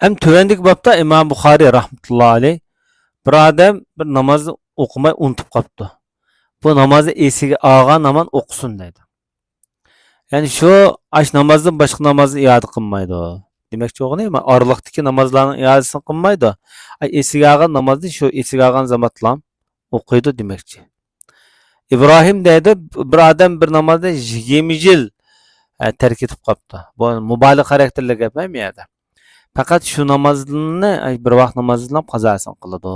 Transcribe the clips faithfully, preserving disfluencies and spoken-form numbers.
ئەمدى تۆۋەندىكى بابتا ئىمام بۇخارىي رەھمەتۇللاھى ئەلەيھ بىر ئادەم بىر نامازنى ئوقۇماي ئۇنتۇپ قاپتۇ. بۇ نامازنى ئېسىگە ئالغان ھامان ئوقۇسۇن دەيدۇ. يەنى شۇ ئاش نامازدىن باشقا نامازنى ئىئادە قىلمايدۇ. دېمەكچى بولغىنى، ما-، ئارىلىقتىكى نامازلارنىڭ ئىئادىسىنى قىلمايدۇ. ئاي، ئېسىگە ئالغان نامازنى شۇ ئېسىگە ئالغان زاماتلام ئوقۇيدۇ دېمەكچى. ئىبراھىم دەيدۇ، بىر ئادەم بىر نامازنى يىگىرمە يىل، ئە، تەرك ئېتىپ قاپتۇ. بۇ مۇبالىغە خاراكتېرلىك گەپ ئەمەس بۇ يەردە. پەقەت شۇ نامازنى، ئاي، بىر ۋاقىت نامازنىلا قازاسىنى قىلىدۇ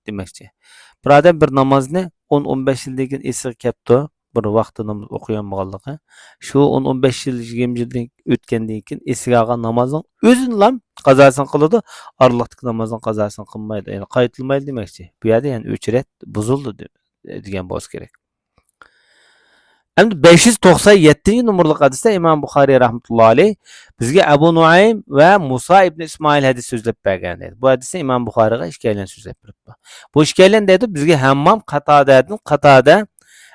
دېمەكچى. بىر ئادەم بىر نامازنى ئون، ئون بەش يىلدىن كېيىن ئېسىگە كەپتۇ. بىر ۋاقتىدا ناماز ئوقۇيالمىغانلىقى، شۇ ئون، ئون بەش يىل، يىگىرمە يىلدىن ئۆتكەندىن كېيىن ئېسىگە ئالغان نامازنىڭ ئۆزىنىلا قازاسىنى قىلىدۇ، ئارىلىقتىكى نامازنىڭ قازاسىنى قىلمايدۇ، يەنى قايتىلىمايدۇ دېمەكچى. بۇ يەردە يەنى ئۆچرەت بۇزۇلدى دە-، دېگەن بولسا كېرەك. ئەمدى بەش يۈز توقسان يەتتىنچى نومۇرلۇق ھەدىستە ئىمام بۇخارىي رەھمەتۇللاھى ئەلەيھ بىزگە ئەبۇ نۇئەيم ۋە مۇسا ئىبنى ئىسمائىل ھەدىس سۆزلەپ بەرگەن دەيدۇ. بۇ ھەدىستە ئىمام بۇخارىيغا ئىككىيلەن سۆزلەپ بېرىپتۇ. بۇ ئىككىيلەن دەيدۇ، بىزگە ھەممام قاتادەدىن، قاتادە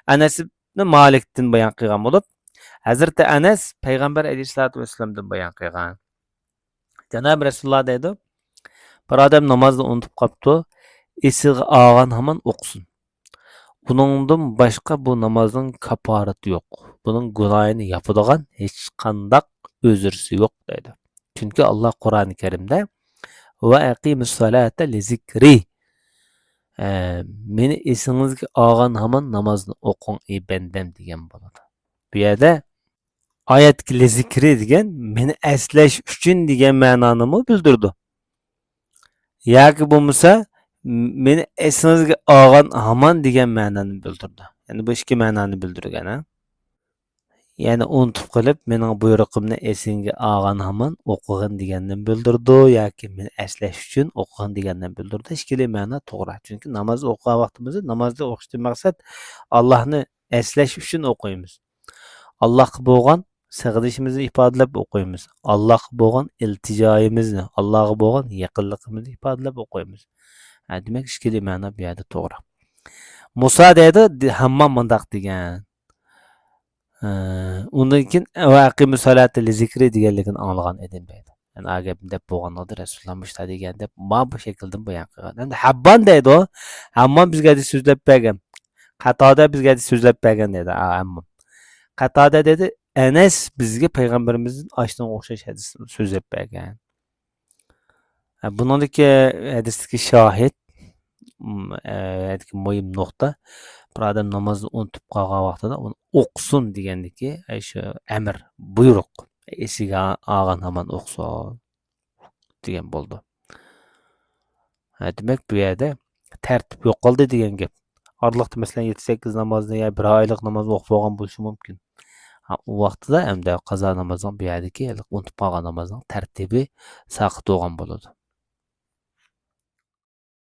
ئەنەس ئىبنى مالىكتىن بايان قىلغان بولۇپ، ھەزرىتى ئەنەس پەيغەمبەر ئەلەيھىسسالاتۇ ۋەسسالامدىن بايان قىلغان. جانابى رەسۇلۇللا دەيدۇ، بىر ئادەم نامازنى ئۇنتۇپ قاپتۇ، ئېسىگە ئالغان ھامان ئوقۇسۇن. ئۇنىڭدىن باشقا بۇ نامازنىڭ كاپپارىتى يوق. بۇنىڭ گۇناھىنى ياپىدىغان ھېچقانداق ئۆزرىسى يوق دەيدۇ. چۈنكى ئاللا قۇرئانى كەرىمدە، «ۋە ئەقىمۇسسالاتە لىزىكرى»، ئە، مېنى ئېسىڭىزگە ئالغان ھامان نامازنى ئوقۇڭ، ئەي بەندەم، دېگەن بولىدۇ. بۇ يەردە ئايەتتىكى لىزىكرى دېگەن مېنى ئەسلەش ئۈچۈن دېگەن مەنانىمۇ بىلدۈرىدۇ. ياكى بولمىسا مېنى ئېسىڭىزگە ئالغان ھامان دېگەن مەنانى بىلدۈرىدۇ. يەنى بۇ ئىككى مەنانى بىلدۈرگەن، ھە؟ يەنى ئۇنتۇپ قېلىپ مېنىڭ بۇيرۇقۇمنى ئېسىڭگە ئالغان ھامان ئوقۇغىن دېگەننى بىلدۈرىدۇ ياكى مېنى ئەسلەش ئۈچۈن ئوقۇغىن دېگەننى بىلدۈرىدۇ. ئىككىلى مەنا توغرا. چۈنكى ناماز ئوقۇغان ۋاقتىمىزدا نامازدا ئوقۇشتىن مەقسەت ئاللانى ئەسلەش ئۈچۈن ئوقۇيمىز. ئاللاغا بولغان سېغىنىشىمىزنى ئىپادىلەپ ئوقۇيمىز. ئاللاغا بولغان ئىلتىجايىمىزنى، ئاللاغا بولغان يېقىنلىقىمىزنى ئىپادىلەپ ئوقۇيمىز. ھە، دېمەك، ئىككىلى مەنا بۇ يەردە توغرا. مۇسا دەيدۇ، دې-، ھەممام مۇنداق دېگەن. ئە، ئۇندىن كېيىن، «ۋە ئەقىمۇسسالاتە لىزىكرى» دېگەنلىكىنى ئاڭلىغان ئىدىم دەيدۇ. يەنى ئا گەپنى دەپ بولغانلىقىدا رەسۇلۇللا مۇشۇنداق دېگەن دەپ، ما بۇ شەكىلدىن بايان قىلغان. ئەمدى ھەببان دەيدۇ، ھەممام بىزگە ھەدىس سۆزلەپ بەرگەن. قاتادە بىزگە ھەدىس سۆزلەپ بەرگەن دەيدۇ، ئا، ھەممام. قاتادە دەيدۇ، ئەنەس بىزگە پەيغەمبىرىمىزدىن ئاشۇنىڭغا ئوخشاش ھەدىس سۆزلەپ بەرگەن. ھە، بۇنىڭدىكى ھەدىستىكى شاھىت، م، ئە، يەنىكى مۇھىم نۇقتا، بىر ئادەم نامازنى ئۇنتۇپ قالغان ۋاقتىدا ئۇنى ئوقۇسۇن دېگەندىكى، ئە، شۇ ئەمىر، بۇيرۇق، ئېسىگە ئالغان ھامان ئوقۇسۇن دېگەن بولىدۇ. ھە، دېمەك، بۇ يەردە تەرتىپ يوقالدى دېگەن گەپ. ئارىلىقتا، مەسىلەن، يەتتە سەككىز نامازنى يا بىر ئايلىق نامازنى ئوقۇپ بولغان بولۇشى مۇمكىن. ھە، ئۇ ۋاقتىدا ئەمدى قازا نامازنىڭ بۇ يەردىكى ھېلىقى ئۇنتۇپ قالغان نامازنىڭ تەرتىپى ساقىت بولغان بولىدۇ.